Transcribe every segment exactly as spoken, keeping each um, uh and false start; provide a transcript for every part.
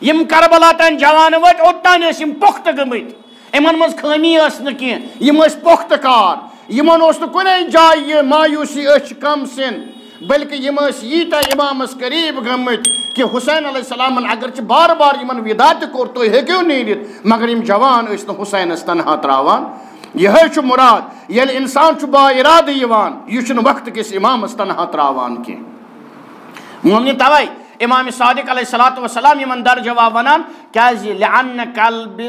یِم کربلا تام جوان وٲتۍ، اوٚتام ٲسۍ یِم پۄختہٕ گٔمٕتۍ۔ یِمن منٛز خٲمی ٲس نہٕ کینٛہہ، یِم ٲسۍ پۄختہٕ کار۔ یِمن اوس نہٕ کُنے جایہِ یہِ مایوسی، أسۍ چھِ کم سِن، بلکہِ یِم ٲسۍ ییٖتیٛاہ امامس قریب گٔمٕتۍ کہِ حسین علیہ السلامن اگرچہِ بار بار یِمن وِدا تہِ کوٚر، تُہۍ ہیٚکِو نیٖرِتھ، مگر یِم جوان ٲسۍ نہٕ حسینس تنہا تراوان۔ یِہوٚے چھُ مُراد، ییٚلہِ انسان چھُ با ارادٕ یِوان، یہِ چھُنہٕ وقتہٕ کِس امامس تنہا تراوان کینٛہہ۔ مومنین، توے امام صادق علیہ الصلوۃ والسلام یِمن درجہ وا ونان، کیازِ؟ لأن قلب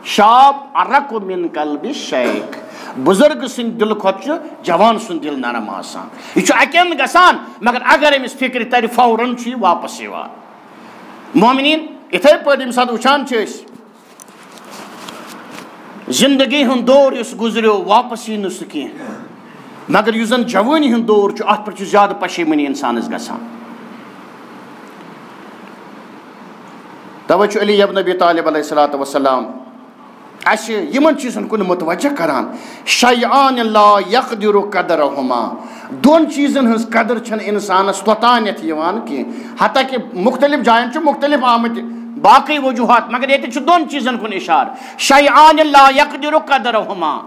شاب ارق من قلب شیخ۔ بزرگ سٕنٛدِ دِلہٕ کھۄتہٕ چھُ جوان سُنٛد دِل نرم آسان۔ یہِ چھُ اَکہِ اَندٕ گژھان، مگر اگر أمِس فِکرِ تَرِ، فوراً چھُ یہِ واپس یِوان۔ مومنین، یِتھَے پٲٹھۍ ییٚمہِ ساتہٕ وٕچھان چھِ أسۍ، زندگی ہُنٛد دور یُس گُزریو، واپس یی نہٕ سُہ کینٛہہ۔ مگر یُس زن جوٲنی ہُنٛد دور چھُ، اتھ پٮ۪ٹھ چھُ زیادٕ پشیمٲنی انسانس گژھان۔ توے چھُ علی ابن ابی طالب علیہ الصلوۃ والسلام اسہِ یِمن چیٖزن کُن متوجہ کران، شیئان لا یقدر قدرہما، دۄن چیٖزن ہٕنٛز قدر چھنہٕ انسانس توٚتانٮ۪تھ یِوان کینٛہہ۔ حتیٰ کہ مختلف جاین چھُ مختلف آمٕتۍ باقٕے وجوہات، مگر ییٚتہِ چھُ دۄن چیٖزن کُن اشارٕ، شیئان لا یقدر قدرہما،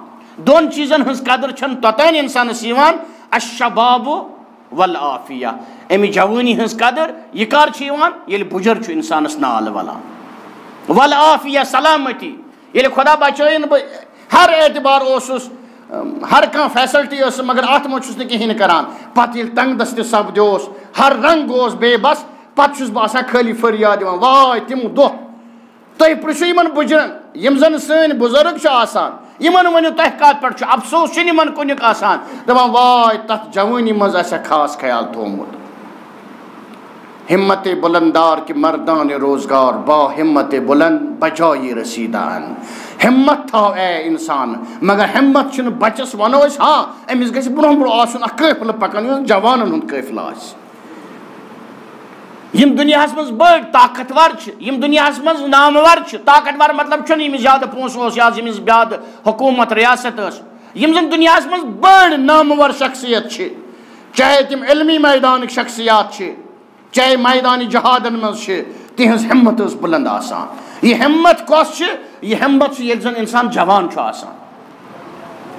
دۄن چیٖزن ہٕنٛز قدر چھنہٕ توٚتام انسانس یِوان، الشباب والعافیہ، امہِ جوٲنی ہٕنٛز قدر۔ یہِ کر چھِ یِوان؟ ییٚلہِ بُجر چھُ انسانس نال ولان، والعافیہ، سلامتی۔ ییٚلہِ خدا بچٲیِن، بہٕ ہر اعتبار اوسُس، ہر کانٛہہ فیسلٹی ٲسٕم، مگر اتھ منٛز چھُس نہٕ کِہیٖنۍ کران۔ پتہٕ ییٚلہِ تنگ دستی سپدیوس، ہر رنگ گوس بے بس، پتہٕ چھُس بہٕ آسان خٲلی فریاد دِوان، واے تِم دۄہ۔ تُہۍ پرٛژھِو یِمن بُجرن، یِم زن سٲنۍ بُزرگ چھِ آسان، یِمن ؤنِو تۄہہِ کتھ پٮ۪ٹھ چھُ افسوس، چھُنہٕ یِمن کُنیُک آسان؟ دپان، واے تتھ جوٲنی منٛز آسہِ ہا خاص خیال تھومُت۔ ہمت بلندار کہ مردان روزگار، با ہمت بلند بجایی رسیدہ ان۔ ہمت تھاو اے انسان، مگر ہمت چھُنہٕ بچس ونو أسۍ، ہاں، أمِس گژھِ برونٛہہ برونٛہہ آسُن اکھ قٲفلہٕ پکان، یُس جوانن ہُنٛد قٲفلہٕ آسہِ۔ یِم دُنیاہَس منٛز بٔڑۍ طاقتور چھِ، یِم دُنیاہَس منٛز نامور چھِ، طاقتور مطلب چھُنہٕ ییٚمِس زیادٕ پونٛسہٕ اوس یا ییٚمِس زیادٕ حکوٗمت ریاست ٲس، یِم زَن دُنیاہَس منٛز بٔڑۍ نامور شخصیت چھِ، چاہے تِم علمی میدانٕکۍ شخصیات چھِ، چاہے میدانِ جہادَن منٛز چھِ، تِہٕنٛز ہمت ٲس بُلنٛد آسان۔ یہِ ہمت کۄس چھِ؟ یہِ ہمت چھِ ییٚلہِ زَن اِنسان جوان چھُ آسان۔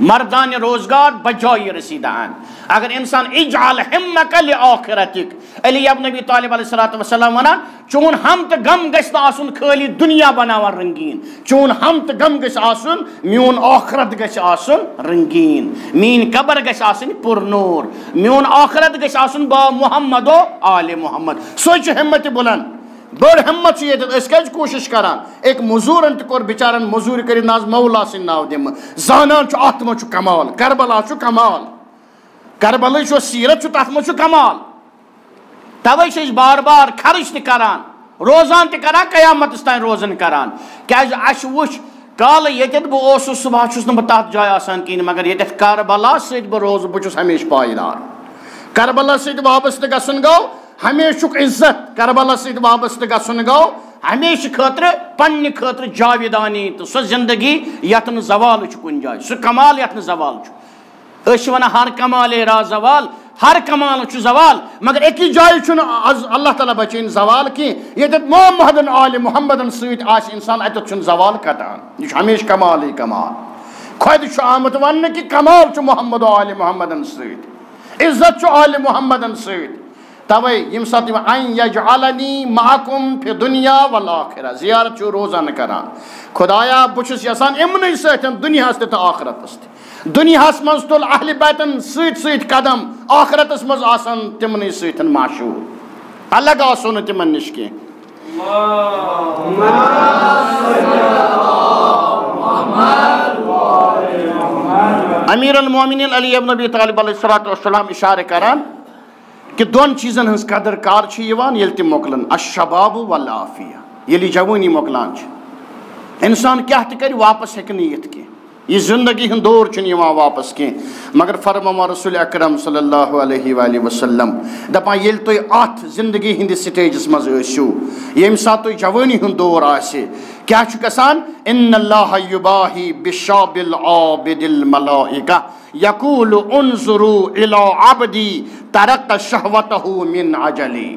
مردان روزگار بجایی رسیدہ ان۔ اگر انسان اجعل ہمک لآخرتک، علی ابن ابی طالب علیہ الصلوۃ والسلام ونان، چون ہم تہٕ غم گژھِ نہٕ آسُن خٲلی دُنیا بناوان رنگین، چون ہم تہٕ غم گژھِ آسُن میون آخرت گژھِ آسُن رنگین، میٲنۍ قبر گژھِ آسٕنۍ پُر نور، میون آخرت گژھِ آسُن با محمد و آل محمد۔ سُے چھُ ہمت بلند۔ بٔڑ ہمت چھِ ییٚتٮ۪تھ۔ أسۍ کیٛازِ کوٗشِش کران؟ أکۍ مٔزوٗرن تہِ کوٚر بِچارن مٔزوٗرۍ کٔرِتھ، نہ حظ مولا سٕنٛدۍ ناو دِمہٕ۔ زانان چھُ، اَتھ منٛز چھُ کمال، کربلا چھُ کمال، کربلٕچ یۄس سیٖرت چھُ، تَتھ منٛز چھُ کمال۔ تَوَے چھِ أسۍ بار بار خرٕچ تہِ کران، روزان تہِ کران، قیامتس تام روزان کران۔ کیٛازِ اَسہِ وُچھ کالہٕ ییٚتٮ۪تھ بہٕ اوسُس، صُبحس چھُس نہٕ بہٕ تَتھ جایہِ آسان کِہیٖنۍ، مگر ییٚتٮ۪تھ کربلا سۭتۍ بہٕ روزٕ، بہٕ چھُس ہمیشہِ پایدار۔ کربلا سۭتۍ وابستہٕ گژھُن گوٚو ہمیشُک عزت، کربلا سۭتۍ وابستہٕ گژھُن گوٚو ہمیشہِ خٲطرٕ، پننہِ خٲطرٕ جاویدانی تہٕ سۄ زندگی یتھ نہٕ زوال چھُ کُنہِ جایہِ، سُہ کمال یتھ نہٕ زوال چھُ۔ أسۍ چھِ ونان ہر کمالے را زوال، ہر کمال چھُ زوال، مگر أکِس جایہِ چھُنہٕ از اللہ تعالیٰ بچٲیِن زوال کینٛہہ۔ ییٚتٮ۪تھ محمدن آل محمدن سۭتۍ آسہِ انسان، اتٮ۪تھ چھُنہٕ زوال قطعاً، یہِ چھُ ہمیشہِ کمالٕے کمال۔ خۄدِ چھُ آمُت وننہٕ کہِ کمال چھُ محمد و آل محمدن سۭتۍ۔ عزت چھُ آلِ محمدن سۭتۍ۔ توے ییٚمہِ ساتہٕ یِوان، ان یجعلنی معکم فی دنیا والآخرہ، زیارت چھُ روزانہٕ کران، خدایا، بہٕ چھُس یژھان یِمنٕے سۭتۍ دُنیاہس تہِ تہٕ آخرتس تہِ۔ دُنیاہس منٛز تُل اہلِ بیتن سۭتۍ سۭتۍ قدم، آخرتس منٛز آسن تِمنٕے سۭتۍ معشوق، الگ آسو نہٕ تِمن نِش کینٛہہ۔ امیر المومنین علی ابن ابی طالب علیہ الصلوۃ والسلام اشارٕ کران کہ دۄن چیٖزن ہٕنٛز قدر کر چھِ یِوان ییٚلہِ تِم مۄکلن، الشباب والعافیہ، ییٚلہِ یہِ جوٲنی مۄکلان چھِ، انسان کیٛاہ تہِ کرِ، واپس ہیٚکہِ نہٕ یِتھ کینٛہہ۔ یہِ زندگی ہُنٛد دور چھُنہٕ یِوان واپس کینٛہہ۔ مگر فرماوان رسول اکرم صلی اللہ علیہ وآلہ وسلم دپان، ییٚلہِ تُہۍ اتھ زندگی ہٕنٛدِس سٹیجس منٛز ٲسِو، ییٚمہِ ساتہٕ تُہۍ جوٲنی ہُنٛد دور آسہِ، کیٛاہ چھُ گژھان؟ ان اللہ یباہی بالشاب العابد الملائکہ یقول انظروا الی عبدی ترک شہوتہ من اجلی۔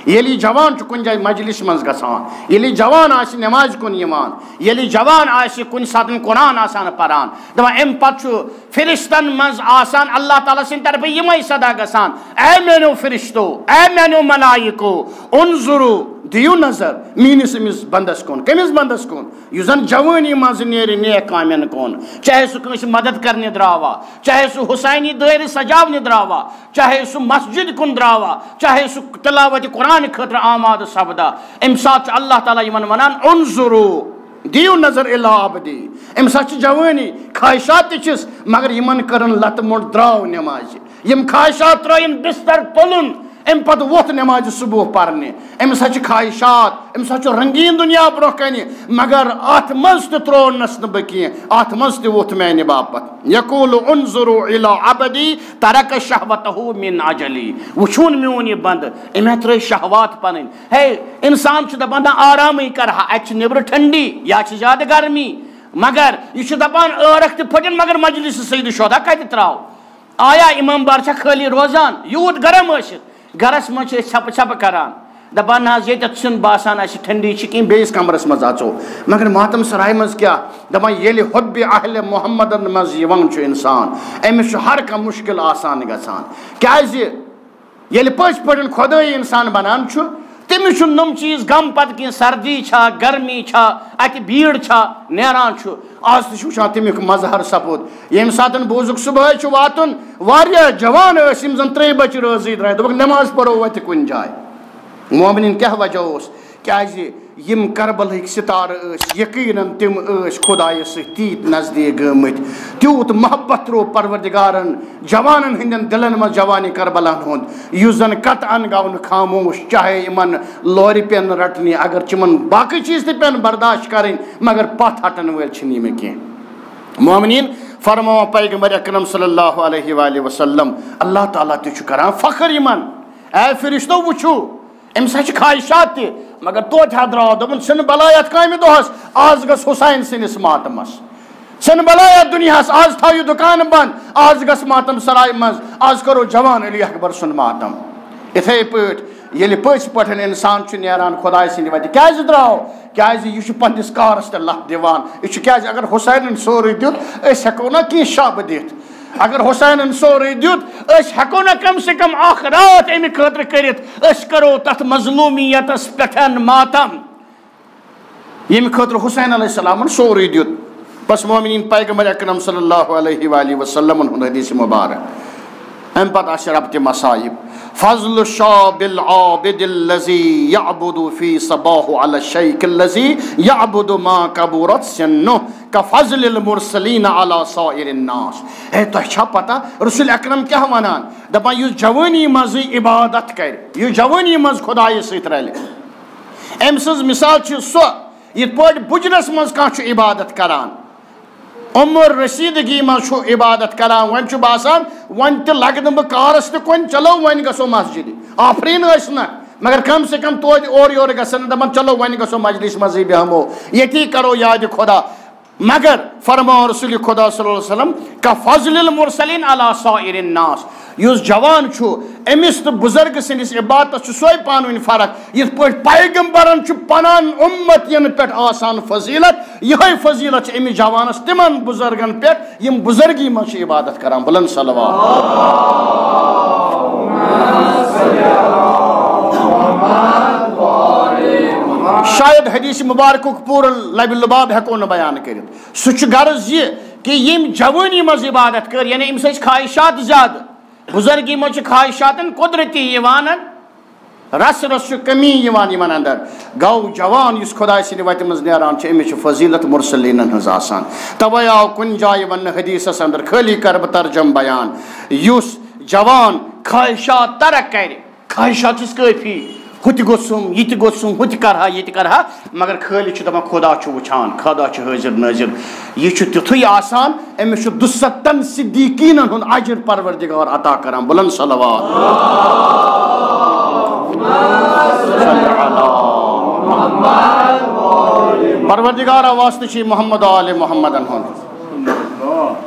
ییٚلہِ یہِ جوان چھُ کُنہِ جایہِ مجلس منٛز گژھان، ییٚلہِ یہِ جوان آسہِ نمازِ کُن یِوان، ییٚلہِ یہِ جوان آسہِ کُنہِ ساتہٕ قرآن آسان پران، دَپان، اَمہِ پتہٕ چھُ فرشتن منٛز آسان اللہ تعالیٰ سٕنٛدِ طرفہٕ یِمے صدا گژھان، "اے میٛانیو فرشتو، اے میٛانیو ملائکو، انظرو، دِیِو نظر میٛٲنِس أمِس بندس کُن۔" کٔمِس بندس کُن؟ یُس زن جوٲنی منٛز نیرِ نیک کامٮ۪ن کُن، چاہے سُہ کٲنٛسہِ مدد کرنہِ درٛاوا، چاہے سُہ حسینی دٲیرٕ سجاونہِ درٛاوا، چاہے سُہ مسجد کُن درٛاوا، چاہے سُہ تلاوت قرآن خٲطرٕ آمادٕ سپدا، اَمہِ ساتہٕ چھُ اللہ تعالیٰ یِمن ونان، "انظرو، دِیِو نظر الی عبدی۔" أمِس ہا چھِ جوٲنی، خواہشات تہِ چھِس، مگر یِمن کٔرٕن لتہٕ موٚنٛڈ، درٛاو نٮ۪مازِ۔ یِم خواہشات ترٛٲیِن بستر پلُن، اَمہِ پتہٕ ووٚتھ نٮ۪مازِ صبح پرنہِ۔ أمِس ہا چھِ خواہشات، أمِس ہا چھُ رنگیٖن دُنیا برٛونٛہہ کنہِ، مگر اتھ منٛز تہِ ترٛوونس نہٕ بہٕ کینٛہہ، اتھ منٛز تہِ ووٚتھ میانہِ باپتھ۔ یقول انظروا الی عبدی ترک شہوتہ من اجلی۔ وٕچھوُن میون یہِ بندٕ، أمۍ ہا ترٲے شہوات پنٕنۍ۔ ہے، انسان چھُ دپان، نہ آرامٕے کرٕ ہا، اتہِ چھِ نیبرٕ ٹھنڈی یا چھِ زیادٕ گرمی، مگر یہِ چھُ دپان، ٲرکھ تہِ پھٔٹِن، مگر مجلس سید شودا کتہِ ترٛاو؟ آیا امام بار چھا خٲلی روزان؟ یوٗت گرم ٲسِتھ، گرس منٛز چھِ أسۍ ژھٮ۪پہٕ ژھٮ۪پہٕ کران، دپان، نہ حظ، ییٚتٮ۪تھ چھُنہٕ باسان اَسہِ ٹھنڈی چھِ کِہیٖنۍ، بیٚیِس کمرس منٛز اژو۔ مگر ماتم سرایہِ منٛز کیٛاہ؟ دپان، ییٚلہِ حب اہل محمدن منٛز یِوان چھُ انسان، أمِس چھُ ہر کانٛہہ مُشکل آسان گژھان۔ کیٛازِ؟ ییٚلہِ پٔزۍ پٲٹھۍ خۄدٲیی انسان بنان چھُ، تٔمِس چھُنہٕ نۄم چیٖز غم پتہٕ کینٛہہ، سردی چھا، گرمی چھا، اتہِ بیٖڑ چھا، نیران چھُ۔ آز تہِ چھُ وٕچھان تمیُک مظہر سپُد۔ ییٚمہِ ساتہٕ بوٗزُکھ صُبحٲے چھُ واتُن، واریاہ جوان ٲسۍ، یِم زن ترٛیٚیہِ بجہِ رٲژٕے درٛاے، دوٚپُکھ، "نٮ۪ماز پرو وۄنۍ تہِ کُنہِ جایہِ۔" مومنیٖن، کیٛاہ وجہ اوس؟ کیٛازِ یِم کربلٕکۍ ستارٕ ٲسۍ، یقیناً تِم ٲسۍ خۄدایس سۭتۍ تیٖتۍ نزدیٖک گٔمٕتۍ، تیوٗت محبت ترٛوو پروردگارن جوانن ہٕنٛدٮ۪ن دِلن منٛز جوانِ کربلاہن ہُنٛد، یُس زن قطعاً گوٚو نہٕ خاموش، چاہے یِمن لورِ پٮ۪ن رٹنہِ، اگر چِمن باقٕے چیٖز تہِ پٮ۪ن برداشت کرٕنۍ، مگر پتھ ہٹن وٲلۍ چھِنہٕ یِم کینٛہہ۔ مومنیٖن، فرماوان پیغمبر اکرم صلی اللہ علیہ وآلہ وسلم، اللہ تعالیٰ تہِ چھُ کران فخر یِمن، اے فرشتو، وٕچھِو، أمِس ہا چھِ خواہشات تہِ، مگر توتہِ ہا درٛاو، دوٚپُن، "ژھٕن بلاے یَتھ کامہِ دۄہَس، آز گژھ حسین سٕنٛدِس ماتمَس۔ ژھٕن بلاے یَتھ دُنیاہَس، آز تھاو یہِ دُکان بنٛد، آز گژھ ماتم سرایہِ منٛز، آز کَرو جوان علی اکبر سُنٛد ماتم۔" یِتھَے پٲٹھۍ ییٚلہِ پٔزۍ پٲٹھۍ اِنسان چھُ نیران خۄداے سٕنٛدِ وَتہِ، کیٛازِ درٛاو؟ کیٛازِ یہِ چھُ پنٛنِس کارَس تہِ لَتھ دِوان۔ یہِ چھُ، کیٛازِ اگر حسینَن سورُے دیُت، أسۍ ہٮ۪کو نہ کینٛہہ شب دِتھ۔ اگر حسینن سورُے دیُت، أسۍ ہٮ۪کو نہ کم سے کم اکھ راتھ امہِ خٲطرٕ کٔرِتھ، أسۍ کرو تتھ مظلومیتس پٮ۪ٹھ ماتم، ییٚمہِ خٲطرٕ حسین علیہ السلامن سورُے دیُت۔ بس مومنین، پیغمبر اکرم صلی اللہ علیہ وآلہ وسلمن ہُنٛد حدیث مبارک۔ امہِ پتہٕ آسہِ ربطِ مصائب۔ فضل الشاب العابد الذي يعبد في صباح على الشيخ الذي يعبد ما كبرت سنه كفضل المرسلين على سائر الناس۔ ہے، تۄہہِ چھا پتہ رسول اکرم کیٛاہ ونان؟ دپان، یُس جوٲنی منٛزٕے عبادت کرِ، یُس جوٲنی منٛز خدایس سۭتۍ رلہِ، أمۍ سٕنٛز مثال چھِ سۄ، یِتھ پٲٹھۍ بُجرس منٛز کانٛہہ چھُ عبادت کران، عمر رسیدگی منٛز چھُ عبادت کران، وۄنۍ چھُ باسان، وۄنۍ تہِ لگہٕ نہٕ بہٕ کارس تہِ کُن، چلو وۄنۍ گژھو مسجدِ۔ آفرین ٲسۍ نہ، مگر کم سے کم توتہِ اورٕ یورٕ گژھن نہٕ، دپان، چلو وۄنۍ گژھو مجلس منٛزٕے بیہمو، ییٚتی کرو یاد خدا۔ مگر فرماوان رسول خدا صلی اللہ علیہ وسلم، "كفضل المرسلين على سائر الناس"، یُس جوان چھُ، أمِس تہٕ بزرگ سٕنٛدِس عبادتس چھُ سۄے پانہٕ ؤنۍ فرق، یِتھ پٲٹھۍ پیغمبرن چھُ پنن امت ین پٮ۪ٹھ آسان فضیلت، یِہے فضیلت چھِ أمِس جوانس تِمن بزرگن پٮ۪ٹھ، یِم بزرگی منٛز چھِ عبادت کران۔ بلند صلوات۔ شاید حدیث مبارکُک پوٗرٕ لبِ لباب ہٮ۪کو نہٕ بیان کٔرِتھ۔ سُہ چھُ غرض یہِ کہِ ییٚمۍ جوٲنی منٛز عبادت کٔر، یعنی أمِس ٲسۍ خواہشات زیادٕ۔ بزرگی منٛز چھِ خواہشاتن قدرتی یِوان، رس رس چھُ کمی یِوان یِمن اندر۔ گوٚو جوان یُس خداے سٕنٛدِ وتہِ منٛز نیران چھُ، أمِس چھِ فضیلت مرسلیٖنن ہٕنٛز آسان۔ توے آو کُنہِ جایہِ وننہٕ حدیثس اندر، خٲلی کرٕ بہٕ ترجم بیان، یُس جوان خواہشات ترک کرِ، خواہشات چھِس کٲفی، ہُہ تہِ گوٚژھُم، یہِ تہِ گوٚژھُم، ہُہ تہِ کرٕ ہا، یہِ تہِ کرٕ ہا، مگر خٲلی چھُ دَپان، خۄدا چھُ وٕچھان، خۄدا چھُ حٲضِر نٲظِر۔ یہِ چھُ تیُتھُے آسان، أمِس چھُ دُستَن صدیٖقیٖنَن ہُنٛد اجر پروردگار عطا کران۔ بُلند صلوات۔ پروردگارا واسطہٕ چھُ محمد آل محمدن ہُنٛد۔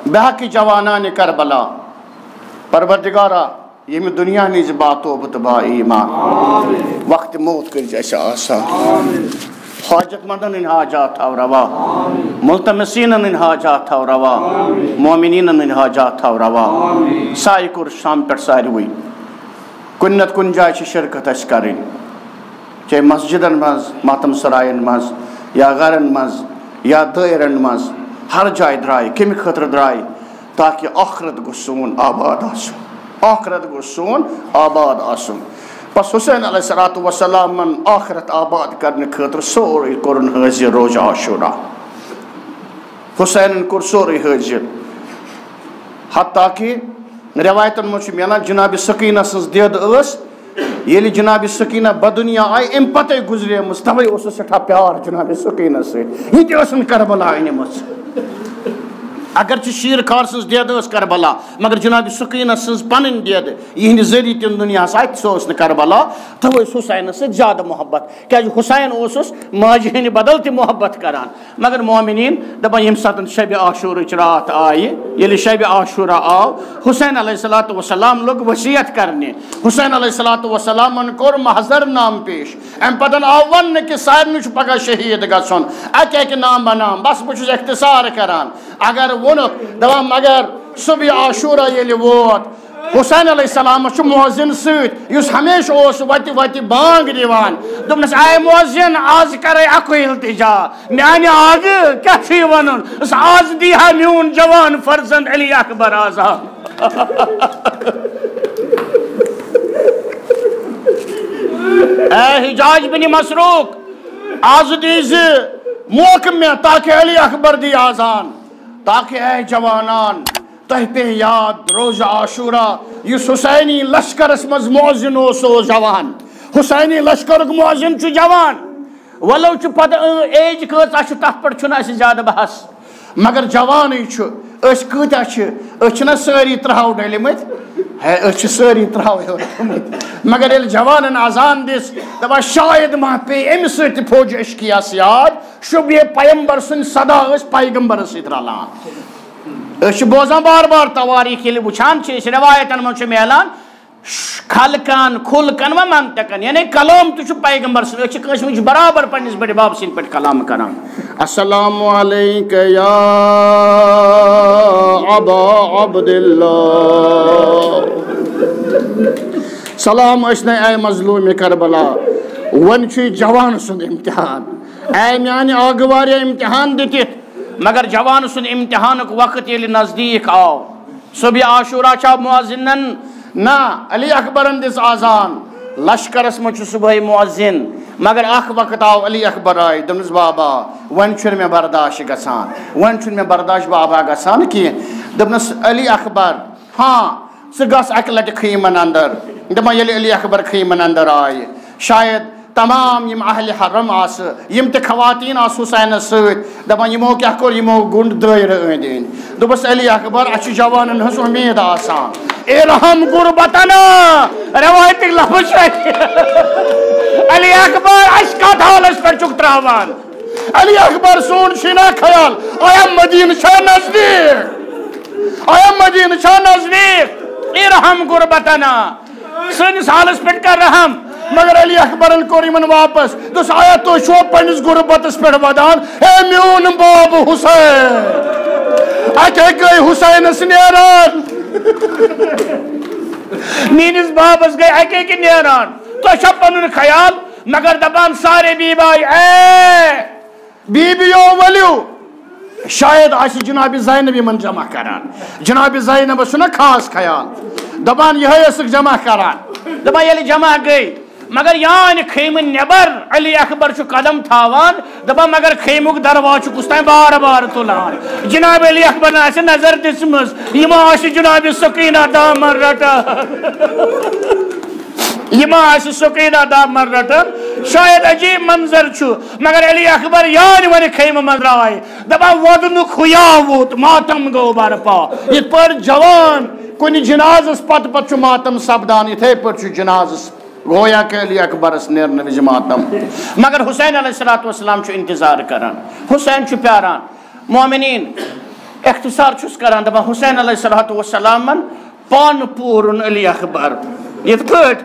بحق جوانان کربلا۔ پروردگارا، ییٚمہِ دُنیا نِش با توبہٕ تہٕ با ایمان۔ وقت موت کٔرِتھ اَسہِ آسان۔ حاجت مندن ہٕنٛدۍ حاجات تھاو روا۔ ملتمسیٖنن ہٕنٛدۍ حاجات تھاو روا۔ مومنیٖنن ہٕنٛدۍ حاجات تھاو روا۔ سایہِ کوٚر شام پٮ۪ٹھ ساروٕے۔ کُنہِ نتہٕ کُنہِ جایہِ چھِ شرکت اَسہِ کَرٕنۍ۔ چاہے مسجدن منٛز، ماتم سرایَن منٛز، یا گرن منٛز، یا دٲیرن منٛز، ہر جایہِ درٛاے۔ کَمہِ خٲطرٕ درٛاے؟ تاکہِ آخرت گوٚژھ سون آباد آسُن۔ آخرت گوٚژھ سون آباد آسُن۔ بس حسین علیہ الصلوۃ والسلامن آخرت آباد کرنہٕ خٲطرٕ سورُے کوٚرُن حٲضِر روزٕ عاشورہ۔ حسینن کوٚر سورُے حٲضِر۔ حتیٰ کہِ رٮ۪وایتن منٛز چھُ مِلان، جناب سکینہ سٕنٛز دٮ۪د ٲس، ییٚلہِ جناب سکینہ بدنیا آیہِ، اَمہِ پتے گُزریمٕژ، توے اوس سُہ سٮ۪ٹھاہ پیار جناب سکینہ سۭتۍ۔ یہِ تہِ ٲسٕن کربلا أنمٕژ۔ اگرچہِ شیر خان سٕنٛز دٮ۪د ٲس کربلا، مگر جناب سکینہ سٕنٛز پنٕنۍ دٮ۪د، یِہنٛدِ ذٔریعہٕ تِم دُنیاہس آیہِ، سۄ ٲس نہٕ کربلا، توے اوس حسینس سۭتۍ زیادٕ محبت، کیازِ حسین اوسُس ماجہِ ہٕنٛدِ بدل تہِ محبت کران۔ مگر مومنین دپان، ییٚمہِ ساتہٕ شبِ عاشورٕچ راتھ آیہِ، ییٚلہِ شبِ عاشورہ آو، حسین علیہ الصلوۃ والسلام لوٚگ وصیت کرنہِ۔ حسین علیہ الصلوۃ والسلامن کوٚر محضر نام پیش۔ امہِ پتہٕ آو وننہٕ کہِ سارنٕے چھُ پگاہ شہید گژھُن۔ اکہِ اکہِ نام بنام، بس بہٕ چھُس اختصار کران۔ اگر ووٚنُکھ، دپان، مگر صبح عاشورہ ییٚلہِ ووت، حسین علیہ السلامس چھُ مؤذن سۭتۍ، یُس ہمیشہٕ اوس وتہِ وتہِ بانگ دِوان۔ دوٚپنس، اے مؤذن، آز کرے اکُے التجا، میانہِ آگہٕ کیاہ چھُے ونُن؟ دوٚپُس، آز دی ہا میون جوان فرزند علی اکبر آزاد۔ اے حجاج بن مسروق، آز دیزِ موقع مےٚ تاکہِ علی اکبر دی آزان، تاکہِ اے جوانان، تۄہہِ پیٚیہِ یاد روزٕ عاشورہ، یُس حسینی لشکرس منٛز مؤذن اوس، سُہ اوس جوان۔ حسینی لشکرُک مؤذن چھُ جوان۔ ولو چھُ پتہٕ، اۭں، ایج کۭژاہ چھُ، تتھ پٮ۪ٹھ چھُنہٕ اَسہِ زیادٕ بحث۔ مگر جوانٕے چھُ۔ أسۍ کۭتیٛاہ چھِ؟ أسۍ چھِنہ سٲری ترٛہو ڈٔلۍمٕتۍ؟ ہے، أسۍ چھِ سٲری ترٛہو ہیوٚر گٔمٕتۍ۔ مگر ییٚلہِ جوانن اذان دِژ، دپان، شاید ما پیٚیہِ أمِس سۭتۍ تہِ فوج عشقیس یاد۔ شبیہ پیمبر سٕنٛدۍ صدا ٲسۍ پیغمبرس سۭتۍ رلان۔ أسۍ چھِ بوزان بار بار تواریٖخ، ییٚلہِ وٕچھان چھِ أسۍ، رٮ۪وایتن منٛز چھُ میلان، ش-، خلقن، خلقن و منطقن، یعنی کلام تہِ چھُ پیغمبر سُنٛد۔ أسۍ چھِ کٲنٛسہِ وٕنہِ برابر پننِس بٔڑِ بب سٕنٛدۍ پٲٹھۍ کلام کران۔ السلام علیک یا ابا عبداللہ۔ سلام ٲسۍ نے اے مظلوم کربلا۔ وۄنۍ چھُ یہِ جوان سُنٛد امتحان۔ اے میانہِ آگہٕ واریاہ امتحان دِتِتھ، مگر جوان سُنٛد امتحانُک وقت ییٚلہِ نزدیٖک آو، صبح عاشورہ چھا مؤذنن؟ نہ، علی اکبرن دِژ آزان، لشکرس منٛز چھُ صبحٲے مؤذن۔ مگر اکھ وقت آو، علی اکبر آیہِ، دوٚپنس، بابا، وۄنۍ چھُنہٕ مےٚ برداشت گژھان، وۄنۍ چھُنہٕ مےٚ برداشت بابا گژھان کینٛہہ۔ دوٚپنس، علی اکبر، ہاں، ژٕ گژھ اکہِ لٹہِ خیمن اندر۔ دپان، ییٚلہِ علی اکبر خیمن اندر آیہِ، شاید تمام یِم اہلِ حرم آسہٕ، یِم تہِ خواتین آسہٕ حسینس سۭتۍ، دپان، یِمو کیاہ کوٚر؟ یِمو گوٚنٛڈ دٲیرٕ أنٛدۍ أنٛدۍ۔ دوٚپُس، علی اکبر، اسہِ چھِ جوانن ہٕنٛز اُمید آسان۔ ارحم غربتنا، رٮ۪وایتٕکۍ لفظ چھِ اَتہِ۔ علی اکبر، اسہِ کتھ حالس پٮ۪ٹھ چھُکھ ترٛاوان؟ علی اکبر سُنٛد چھُے نا خیال، آیا مدینہ چھا نزدیٖک؟ آیا مدینہ چھا نزدیٖک؟ ارحم غربتنا، سٲنِس حالس پٮ۪ٹھ کر رحم۔ مگر علی اکبرن کوٚر یِمن واپس، دوٚپُس، آیا تُہۍ چھُوا پننِس غربتس پٮ۪ٹھ ودان؟ ہے میون باب حسین، اکہِ اکہِ گٔے حسینس نیران۔ میٲنِس بابس گٔے اکہِ اکہِ نیران۔ تۄہہِ چھا پنُن خیال؟ مگر دپان سارے بیبی آیہِ، اے بیبیو ؤلِو، شاید آسہِ جناب زینب یِمن جمع کران۔ جناب زینبس چھُنہ خاص خیال، دپان یِہوٚے ٲسٕکھ جمع کران۔ دپان ییٚلہِ جمع گٔے، مگر یانہِ خیمہٕ نٮ۪بر علی اکبر چھُ قدم تھاوان، دپان مگر خیمُک دروازٕ چھُ کُس تام بار بار تُلان۔ جناب علی اکبرن آسہِ نظر دِژمٕژ، یِمو آسہِ جناب سکینہ دامن رٹان۔ یِمو آسہِ سکینہ دامن رٹان۔ شاید عجیب منظر چھُ، مگر علی اکبر یانہِ وانہِ خیمہٕ منٛز درٛاے، دپان، وۄدنُک ہُیاوُت ماتم گوٚو برپا۔ یِتھ پٲٹھۍ جوان کُنہِ جنازس پتہٕ پتہٕ چھُ ماتم سپدان، یِتھے پٲٹھۍ چھُ جنازس، گویا کہ علی اکبرس نیرنہٕ وِزِ ماتم۔ مگر حسین علیہ الصلوۃ والسلام چھُ انتظار کران، حسین چھُ پیاران۔ مومنین، اختصار چھُس کران، دپان، حسین علیہ الصلوۃ والسلامن پانہٕ پوٗرُن علی اکبر۔ یِتھ پٲٹھۍ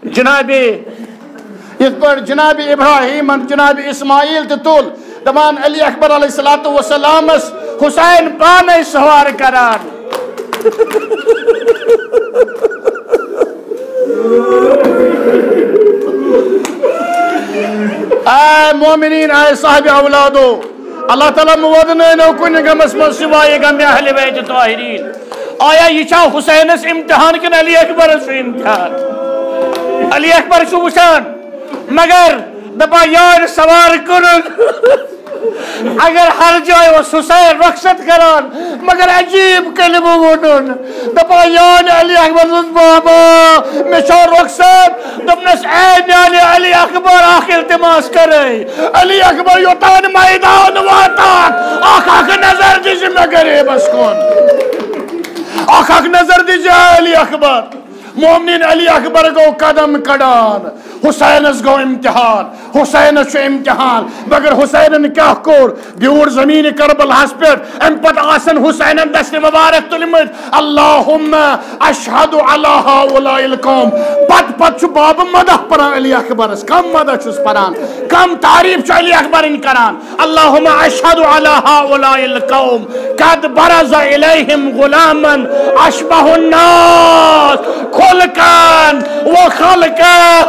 جناب، یِتھ پٲٹھۍ جناب ابراہیمن جناب اسماعیل تہِ تُل، دپان علی اکبر علیہ الصلوۃ والسلامس حسین پانے سوار کران۔ اے مومنین، اے صاحب اولادو، اللہ تعالیٰ مہٕ وۄدنٲینو کُنہِ غمس منٛز سوائے غم اہل بیت طاہرین۔ آیا یہِ چھا حسینس امتحان کِنہٕ علی اکبرس چھُ امتحان؟ علی اکبر چھُ وٕچھان، مگر دپان یارِ سوار کٔرٕن۔ اگر ہر جایہِ اوس حسین رخصت کران، مگر عجیب کلمہٕ ووٚنُن، دپان یارِ علی اکبر سُنٛد بابا، مےٚ چھا رخصت؟ دوٚپنس، اے میانہِ علی اکبر، اکھ التماس کرے۔ علی اکبر یوٚتان میدان واتان، اکھ اکھ نظر دِژ مےٚ غریبس کُن، اکھ اکھ نظر دِژ علی اکبر۔ مومنین، علی اکبر گوٚو قدم کڑان، حسینس گوٚو امتحان، حسینس چھُ امتحان۔ مگر حسینن کیٛاہ کوٚر؟ بیوٗٹھ زمین کربلاہس پٮ۪ٹھ، امہِ پتہٕ آسن حسینن دستِ مبارک تُلمٕتۍ، اللہم اشہد علی ہؤلاء القوم۔ پتہٕ پتہٕ چھُ بابہٕ مدح پران علی اکبرس۔ کم مدح چھُس پران، کم تعریف چھُ علی اکبرن کران۔ اللہم اشہد علی ہؤلاء القوم قد برز الیہم غلاما اشبہ الناس خلقا و خلقا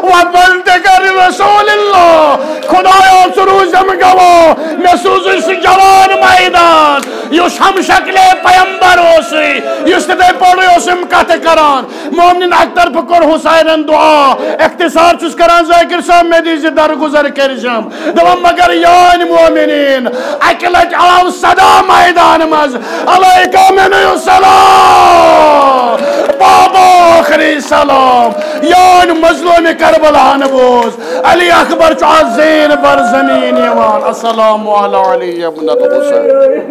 و منطقا رسول اللہ۔ خدایا، ژٕ روٗزم گواہ، مےٚ سوٗزُے سُہ جوان میدان، یُس ہم شکلے پیمبر اوسُے، یُس تِتھے پٲٹھۍ اوسُم کتھٕ کران۔ مومنین، اکہِ طرفہٕ کوٚر حسینن دعا، اختصار چھُس کران ذاکر صٲب، مےٚ دیٖزِ درگُزر کٔرزم۔ دپان، مگر یانۍ مومنین، اکہِ لٹہِ آو صدا میدان منٛز، علیک من السلام، بابا آخری سلام۔ یانۍ مظلوم کربلاہن بوز، علی اکبر چھُ از زین بر زمین یوان۔ السلام علی علی ابن الحسین۔